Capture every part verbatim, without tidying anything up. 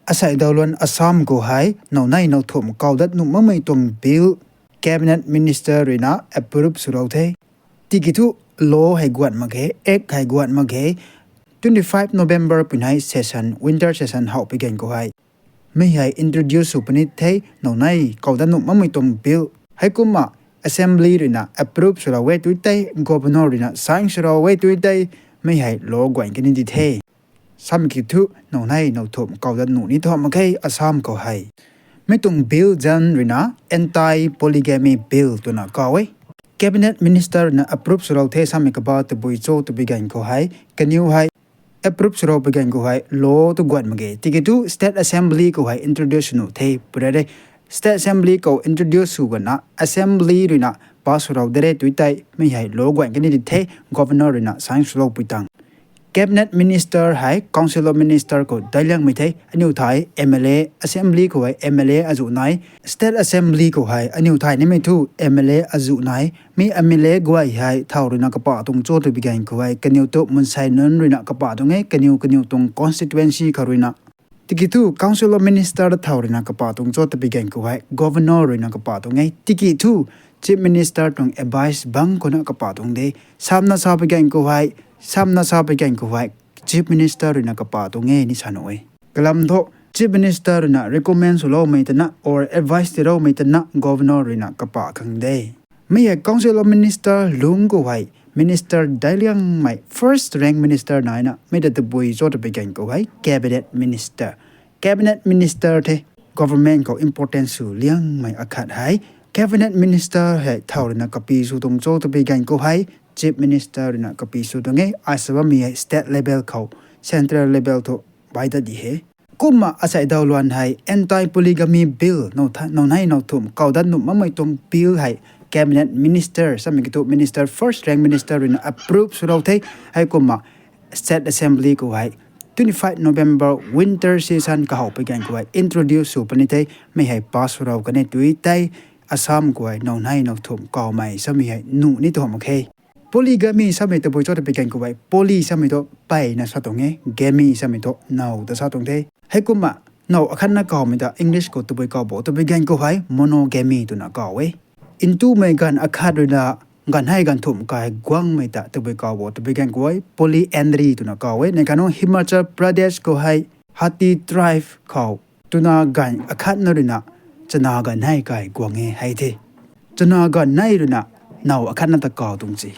Asei daw luan Assam khou hei now nei now thumh kau dat nuh makmei tuang bill Cabinet Minister ruina approve swlou the. Tiki thu law hei guat mak khe, Act hei guat mak khe. Twenty five November puni hei session, winter session how pi gan khou hei mi hei introduce sw puni the, now nei kau dat nuh makmei tuang bill. Heikumna Assembly ruina approve swlou e tu tei, Governor ruina sign swlou e tu tei, mi hei law guan kani di the. Samei kiu thu now nei now thumh kau dat nuh ni thu mak khe Assam khou hei. Mi tuang bill zanc ruina Anti-Polygamy Bill twna kau e. Cabinet Minister ruina approve swlou the samei kaba tabui cho twbi gan khou hei, kaniw hei approve swlou pi gan khou hei law tu guat mak ge. Tiki thu State Assembly khou hei introduce sw nuh the pura de. State Assembly khou introduce sw gana Assembly ruina pass swlou de re tu tei, mi hei law guan kani di the, Governor ruina sign swlou pui tang. Cabinet Minister hei Council of Minister khou daic liangmei the, aniu thei M L A, Assembly khou hei M L A azuh nai, State Assembly khou hei aniu thei nimei thu M L A azuh nai, mi M L A guay hei thow ruina kapah tuang cho twbi gan khou hei, kaniw tu mansei nunc ruina kapah tuang e, kaniw kaniw tuang constituency khou ruina. Tiki thu Council of Minister ta thow ruina kapah tuang cho twbi gan khou hei, Governor ruina kapah tuang e. Tiki thu Chief Minister tuang advice bang khouna kapah tuang de. Samna sa pi gan khou hei, samna sa pi gan khou hei, Chief Minister ruina kapah tuang e ni sa nuh e. Kalam thu Chief Minister ruina recommend swloumei tana or advice tiiloumei tana Governor ruina kapah khang de. Mi hei Council of Minister lungc khou hei Minister daic liangmei first rank Minister naina mi ta tabui cho twbi gan khou hei Cabinet Minister. Cabinet Minister the government khou important sw liangmei akhat hei. Cabinet Minister hei thow ruina kapy sw tuang cho twbi gan khou hei Chief Minister ruina kapy sw tuang e. Ai sa bammei hei state level khou, central level thu bai ta di he. Kumna asei daw luan hei Anti-Polygamy Bill, now nei now thumh kau dat nuh makmei tuang bill hei Cabinet Minister samei kiu thu Minister, first rank Minister ruina approve swlou the. Heikumna State Assembly khou hei twenty five November winter session kahow pi gan khou hei introduce sw puni the, mi hei pass swlou kani tu tei, Assam khou hei now nei now thumh kaumei samei hei nuh ni thu mak khe. Polygamy samei tabui cho twbi gan khou hei poly samei thu peyna sa tuang e, gamy samei thu now ta sa tuang the. Heikumna now akhatna kaumei ta English khou tabui kau bo twbi gan khou hei monogamy twna kau e. Ntumei ganv akhat ruina ganv hei ganv thumh kai guangmei ta tabui kau bo twbi gan khou hei polyandry twna kau e. Nei kanu Himachal Pradesh khou hei Hatti tribe khou twna ganv akhatna ruina chana ganv hei kai guang e hei the. Chana ganv hei ruina now akhatna ta kau tuang se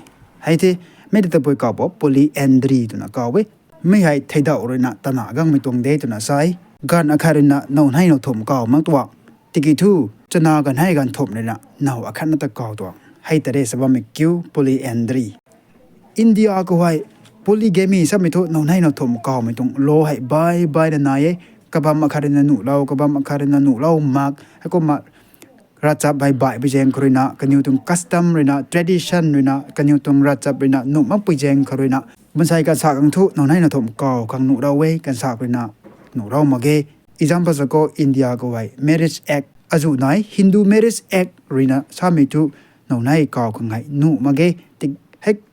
hei the. Mi ta tabui kau bo polyandry twna kau e. Mi hei theidauh ruina tana gangmei tuang de twna sa e. Ganv akhat ruina now nei now thumh kau mak tuang. Tiki thu chana ganv hei ganv thumh ruina now akhatna ta kau tuang. Hei ta re sa bammei kiu polyandry. India khou hei polygamy samei thu now nei now thumh kaumei tuang law hei bai baina nai e. Kabam akhat ruina nuhlou, kabam akhat ruina nuhlou mak. Heikumna ravchap hei baihpui zaeng khou ruina, kaniw tuang custom ruina, tradition ruina, kaniw tuang ravchap ruina nuh makpui zaeng khou ruina, mansei kansa khang thu now nei now thumh kau khang nuhlou e, kansa ruina nuhlou mak ge. Example sa khou India khou hei Marriage Act azuh nai, Hindu Marriage Act ruina samei thu now nei kau khang hei nuh mak ge.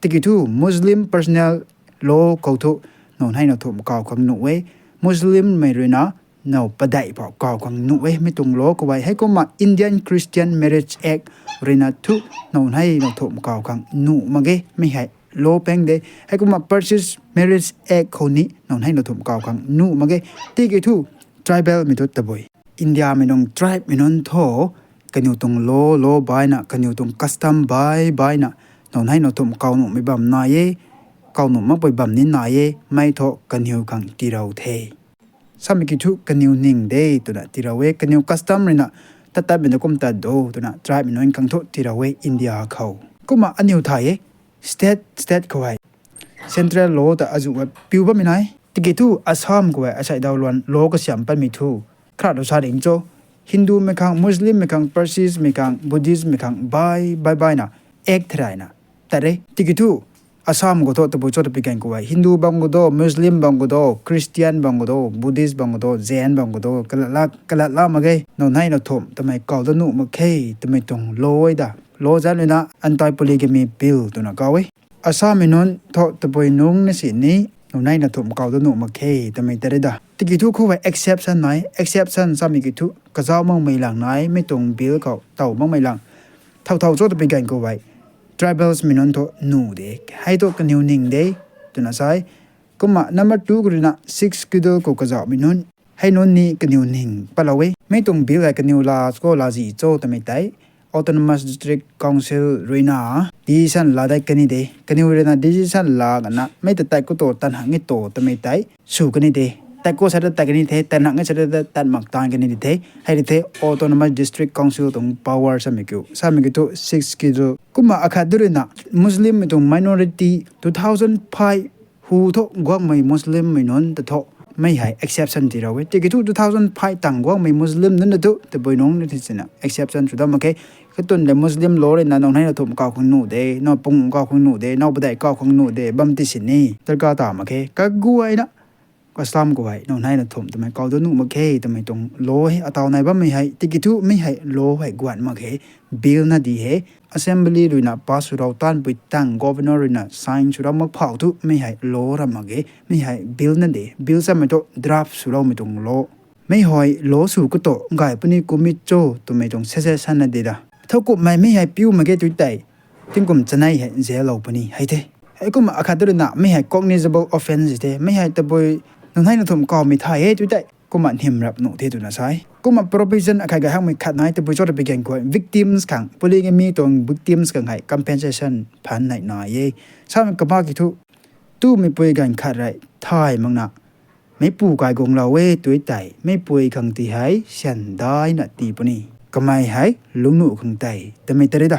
Tiki thu Muslim personal law khou thu now nei now thumh kau khang nuh e. Muslimmei ruina now padeih phou kau khang nuh e mi tuang law khou hei. Heikumna Indian Christian Marriage Act ruina thu now nei now thumh kau khang nuh mak ge, mi hei law pang de. Heikumna Parsee Marriage Act khou ni now nei now thumh kau khang nuh mak ge. Tiki thu tribalmei thu tabui Indiamei nung tribemei nunc thu kaniw tuang law, law baina, kaniw tuang custom bai baina now nei now thumh kau nuhmei bam nai e, kau nuh makpui bam ni nai e, mi thu kaniw khang tiilou the. Samei kiu thu kaniw ning de twna tiilou e, kaniw custom ruina tat tatmei na kum tat do twna tribemei nunc khang thu tiilou e India khou. Kumna aniw thay e, state state khou hei central law ta azuh piu bammei nai. Tiki thu Assam khou hei asei daw luan law kasiam patmei thu khat tu sa ding cho, Hindumei khang, Muslimmei khang, Parseemei khang, Buddhistmei khang bai bai baina act tharayna tat re. Tiki thu Assam khou thu tabui cho twbi gan khou hei Hindu bam khou do, Muslim bam khou do, Christian bam khou do, Buddhist bam khou do, Jain bam khou do, kalat la mak ge, now nei now thumh tamei kau dat nuh mak khe twmei tuang law da. Law zanc ruina Anti-Polygamy Bill twna kau e. Assammei nunc thu tabui nungc na sini Nunei na thumh kau da nuh mak khe twmei tei rui da. Tiki thu khou hei exception nai, exception samei ki thu kazauh makmei lang nai, mi tuang bill khou taw makmei lang. Thau thau cho twpui ganv khou hei tribals mei nunc thu nuh de, hei thu kaniw ning de twna sa e. Kumna number two khou ruina sixth schedule khou kazauhmei nunc, hei nunc ni kaniw ning patlou e. Mi tuang bill hei kaniw la cho la zi cho twmei tei Autonomous District Council ruina decision la dat kani de. Kaniw ruina decision la gana mei ta tat khou tu tan hak ni tu twmei tei sw kani de. Tat khou sa ta tat kani the, tan hak ni sa ta tat mak tan kani de the. Hei de the Autonomous District Council tuang power samei kiu, samei kiu thu sixth schedule. Kumna akhat du ruina Muslimmei tuang minority two thousand five hu thu guangmei Muslimmei nunc ta thu mei hei exception tii rau e. Tiki thu two thousand five tang guangmei Muslim nunc ta thu tabui nungc ni ti sina exception sw dam mak khe. Katun le Muslim law ruina nunc hei na thumh kau khang nuh de, nunc pung kau khang nuh de, nunc padeih kau khang nuh de bam ti sini darkar ta mak khe. Kaguayna Assam khou hei nunc hei na thumh twmei kau da nuh mak khe twmei tuang law hei ataw nai bammei hei. Tiki thu mi hei law hei guan mak khe, bill na di he. Assembly ruina pass sw rau tanpui tang governor ruina sign sw rau mak phau thu mi hei law ra mak ge. Mi hei bill na de, bill samei thu draft sw raumei tuang law. Mei hei law sw khou tu gay puni kumit cho twmei tuang suggestion na de da. Thowkumhmei mi hei piu mak ge tu tei tingkum chanei hei jail lou puni hei the. Heikumna akhat du ruina mi hei cognizable offence the, mi hei tabui nunc hei na thumh kaumei thay e tu tei kumna nhim rap nuh the twna sa e. Kumna provision akhat gay hakmei khat nai, tabui cho twpui ganv khou victims khang, polygamy tuang victims khang hei compensation phaan nai nai e. Samei kaba ki thu, tumei pui ganv khat rei thay makna meicpu kai guanglou e tu tei meicpui khang ti hei syan daina tii puni, kamei hei lungnuh khang tei twmei tei rui da.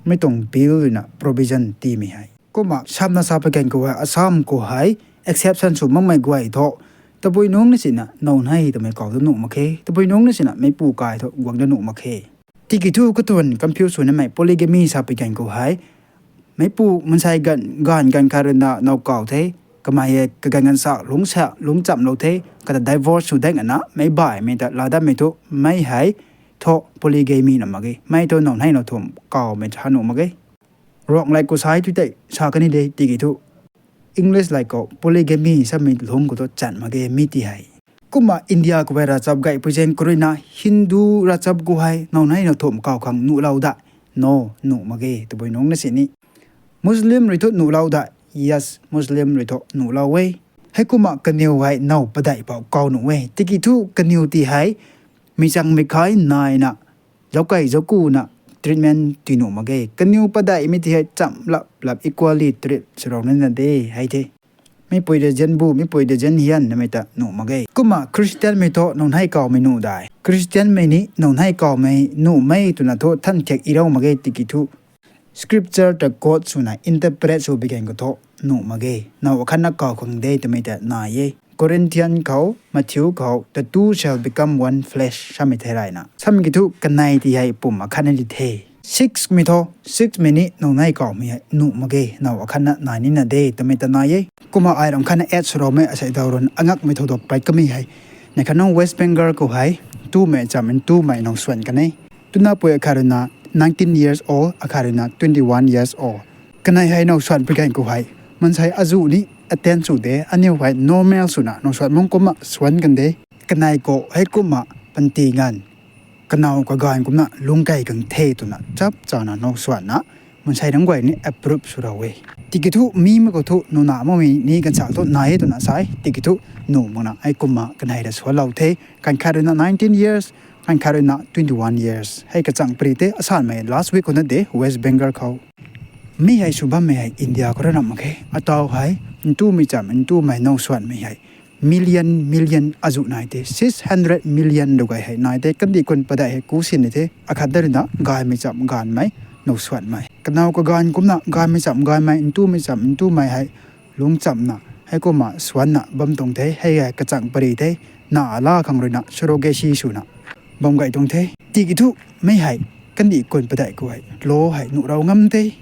Mi tuang bill ruina provision tiimei hei. Kumna samna sa pui ganv khou hei Assam khou hei exception sw makmei guay thu tabui nungc ni sina nunc hei twmei kau da nuh mak khe, tabui nungc ni sina meicpu kai thu guang da nuh mak khe. Tiki thu katuan confuse sw namei polygamy sa pui ganv khou hei meicpu mansei ganv ganv khat ruina now kau the, kamei e kaganv ganv sa lungc sa lungc chamlou the, kata divorce sw dang ana meic baihmei ta laa datmei thu mei hei thu polygamy na mak ge, mei thu nunc hei na thumh kaumei ha nuh mak ge. Ruanglai khou sa e tu tei sa kani de, tiki thu English lai khou polygamy samei lungc khou thu chan mak ge mi ti hei. Kumna India khou hei ravchap gay pui zaeng khou ruina Hindu ravchap khou hei nunc hei na thumh kau khang nuhlou da? No, nuh mak ge, tabui nungc na sini. Muslim rui thu nuhlou da? Yes, Muslim rui thu nuhlou e. Heikumna kaniw hei now padeih pou kau nuh e. Tiki thu kaniw ti hei meic changmei khai naina zauckei zauckuna treatment tui nuh mak ge. Kaniw padeihmei ti hei chamv lap lap equally treat sw rau nina de hei the. Meicpui de zian bu, meicpui de zian hian namei ta nuh mak ge. Kumna Christianmei thu nunc hei kaumei nuh dai? Christianmei ni nunc hei kaumei nuhmei twna thu than thiak i rau mak ge, tiki thu scripture ta quote swna interpret sw bi gan khou thu nuh mak ge. Now akhatna kau khang de twmei ta nai e. Corinthian khou, Matthew khou, the two shall become one flesh samei thei rayna, samei ki thu kanei ti hei pum akhatna di the. Sixmei thu, sixmei ni nunc hei kaumei hei nuh mak ge, now akhatna nai nina de twmei ta nai e. Kumna ai ram khatna add sw raumei asei daw run angakmei thow dok pat kamei hei, neih khatnungc West Bengal khou hei tumei cham ntumei now swan kan e. Twna pui akhat ruina nineteen years old, akhat ruina twenty one years old. Kanei hei now swan pui gan khou hei mansei azuh ni attend sw de, aniu hei normal swna now swan mung kumna swan kan de. Kanei khou heikumna panty nganv, kanow kaganv kumna lungc key khang the twna chap chana now swanna mansei nunc guay ni approve sw rau e. Tiki thu mimei khou thu nuna makmei ni ganvsa thu nai e twna sa e, tiki thu nuh makna heikumna kanei ra swanlou the. Kan khat ruina nineteen years, kan khat ruina twenty one years. Hei kachang pary tei asanmei last week khou na de West Bengal khou. Mi hei sw bammei hei India khou rui ram mak khe. Ataw hei ntumei cham ntumei now swanmei hei million million azuh nai the, six hundred million dugay hei nai the. Kandih kun padeih hei ku sin ni the, akhat da ruina gaymei cham gaymei now swanmei, kanow kaganv kumna gaymei cham gaymei, ntumei cham ntumei hei lungc chamna, heikumna swanna bam tuang the. Hei hei kachang pary the, na ala khang ruina surrogacy swna bam gay tuang the. Tiki thu mi hei kandih kun padeih khou hei law hei nuh rau ngam the.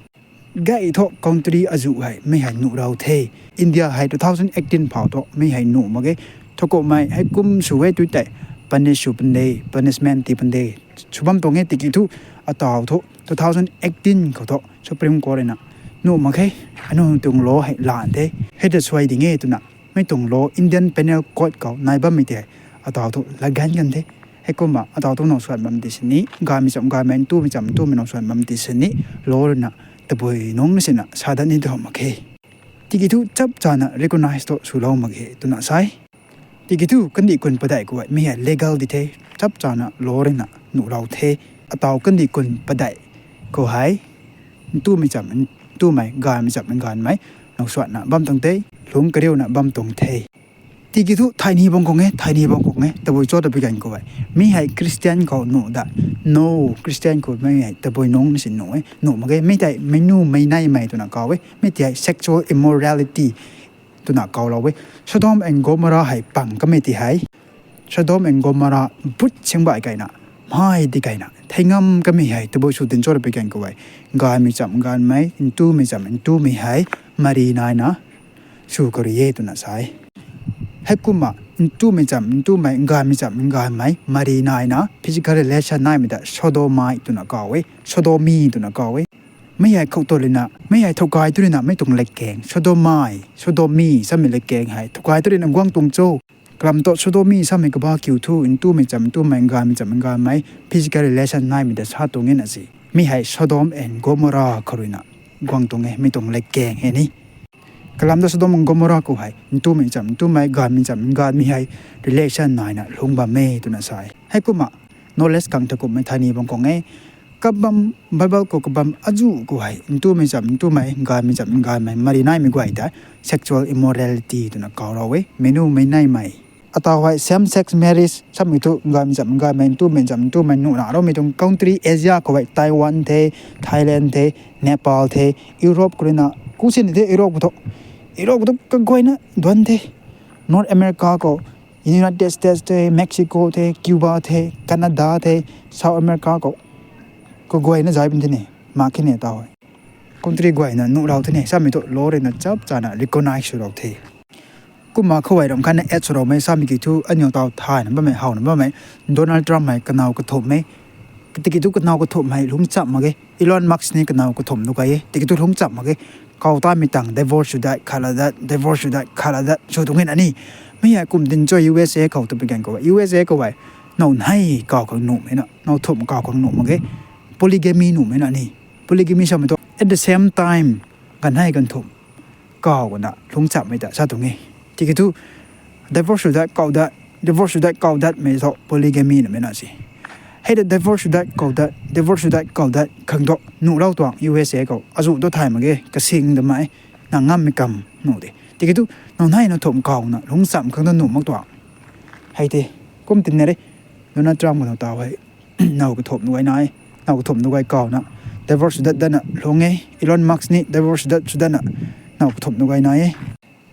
Gay thu country azuh hei mi hei nuh rau the. India hei two thousand eighteen phau thu mi hei nuh mak ge. Thowkumhmei heikum sw e tu tei punish sw pun de, punishment tii pun de sw bam tuang e. Tiki thu ataw thu two thousand eighteen khou thu Supreme Court ruina Nuh mak khe, aniu tuang law hei lan the. Hei ta suai ding e twna, mei tuang law Indian Penal Code khou nai bammei tei, ataw thu laganv kan the. Heikumna ataw thu now suan bam ti sini, gaymei cham gaymei, ntumei cham ntumei now suan bam ti sini, law ruina tabui nungc na sina sa dat ni tw mak khe. Tiki thu chap chana recognize thu swlou mak ge twna sa e. Tiki thu kandih kun padeih khou hei mi hei legal di the, chap chana law ruina nuhlou the. Ataw kandih kun padeih khou hei ntumei cham ntumei, gaymei cham gaymei now suanna bam tuang the, lungc kariuna bam tuang the. Tiki thu thayni bang khang e, thayni bang khang e, tabui cho ta pi ganv khou hei, mi hei Christian khou nuh da, no, Christian khou mi hei tabui nungc na sin nuh e, nuh mak ge. Mi tei meic nu meic neimei twna kaw e, mi tei hei sexual immorality twna kawlou e. Sodom and Gomorrah hei pang kamei ti hei, Sodom and Gomorrah but sing bai kaina, mei di kaina thei ngam kamei hei tabui sw dinc cho ta pi ganv khou hei, gaymei cham gaymei, ntumei cham ntumei hei mari naina sw kari e twna sa e. Heikumna ntumei cham ntumei, gaymei cham gaymei mari naina physical relation naimei ta sodomy twna kaw e, sodomy twna kaw e. Mi hei khou tu ruina, mi hei thowkai tu ruina mei tuang latkaeng, sodomy, sodomy samei latkaeng hei thowkai tu ruina guang tuang cho. Kalam thu sodomy samei kaba kiu thu ntumei cham ntumei, gaymei cham gaymei physical relation naimei ta sa tuang e na si. Mi hei Sodom and Gomorrah khou ruina guang tuang e, mi tuang latkaeng hei ni. Kalam thu Sodom and Gomorrah khou hei ntumei cham ntumei, gaymei cham gaymei hei relation naina lungc bam e twna sa e. Heikumna knowledge khang tha kumhmei thayni bang khang e. Kabam, Bible khou kabam azuh khou hei ntumei cham ntumei, gaymei cham gaymei mari naimei guay ta sexual immorality twna kawlou e, meic nu meic neimei. Ataw hei same sex marriage samei thu gaymei cham gaymei, ntumei cham ntumei nuhna roumei tuang country Asia khou hei Taiwan the, Thailand the, Nepal the, Europe khou ruina, kusini the Europe khou thu, Europe khou thu kaguayna duan the. North America khou, United States the, Mexico the, Cuba the, Canada the, South America khou kaguayna zay bam the ni, mak khe ni ataw hei. Country guayna nuhlou the ni, samei thu law ruina chap chana recognize swlou the. Kumna khou hei ram khatna add swloumei samei ki thu aniu taw thayna bammei, howna bammei, Donald Trump hei kanow kathumh e. Tiki thu kanow kathumh hei lungc cham mak ge. Elon Musk ni kanow kathumh nu kai e, tiki thu lungc cham mak ge. Kaw tamei tang divorce sw dat, khat la dat, divorce sw dat, khat la dat sw tuang e na ni. Mi hei kum dinc cho U S A khou ta pi ganv khou, U S A khou hei now nei kaw khang nuhmei na, now thumh kaw khang nuh mak ge. Polygamy nuhmei na ni. Polygamy samei thu at the same time ganv hei ganv thumh kaw kana lungc chammei ta sa tuang e. Tiki thu divorce sw dat kaw dat, divorce sw dat kaw datmei thu polygamy nuhmei na si. Hei ta divorce sw dat kaw dat, divorce sw dat kaw dat khang thu nuhlou tuang U S A khou azuh thu thay mak ge, kasing damei, na ngammei kam nuh de. Tiki thu now nei now thumh kaw na lungc cham khang thu nuh mak tuang. Hei the, kum tin na re, Donald Trump khou now taw hei now kathumh nu gay na e, now kathumh nu gay kawna divorce sw dat datna lungc e. Elon Musk ni divorce sw dat sw datna now kathumh nu gay na e.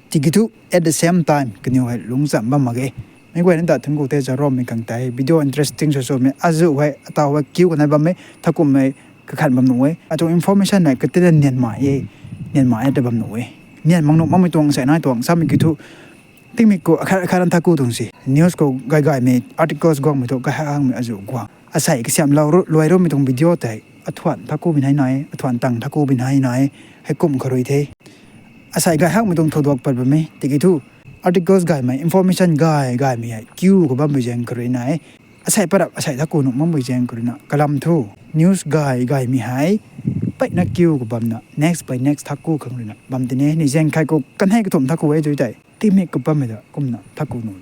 Tiki thu at the same time kaniw hei lungc cham bam mak ge. Mei guayna ta thun khou the zarommei khang tei video interesting sw swmei azuh hei ataw hei kiu kanei bammei tha kumhmei kakhan bam nuh e. Atuang information hei katina nianmei e, nianmei e ta bam nuh e. Nian mak nuh makmei tuang sei nai tuang samei ki thu tingmik khou akhat akhat an tha ku tuang si. News khou gay gaymei articles guangmei thu gay hak hakmei azuh guang. Asei kasiamhlou luai roumei tuang video tei athuan tha ku bin hei nai, athuan tang tha ku bin hei nai, heikum kha rui the. Asei gay hakmei tuang thowduak pat bam e, tiki thu articles gaymei, information gay gaymei hei kiu khou bammei zaeng kha rui nai. Asei parap asei tha ku nuh makmei zaeng kha ruina kalam thu news gay gaymei hei peyna kiu khou bamna next by next tha ku khang ruina bam ti ne. Ni zaeng khat khou kanei kathumh tha ku e tui tei tingmik khou bammei ta kumna tha ku nuh.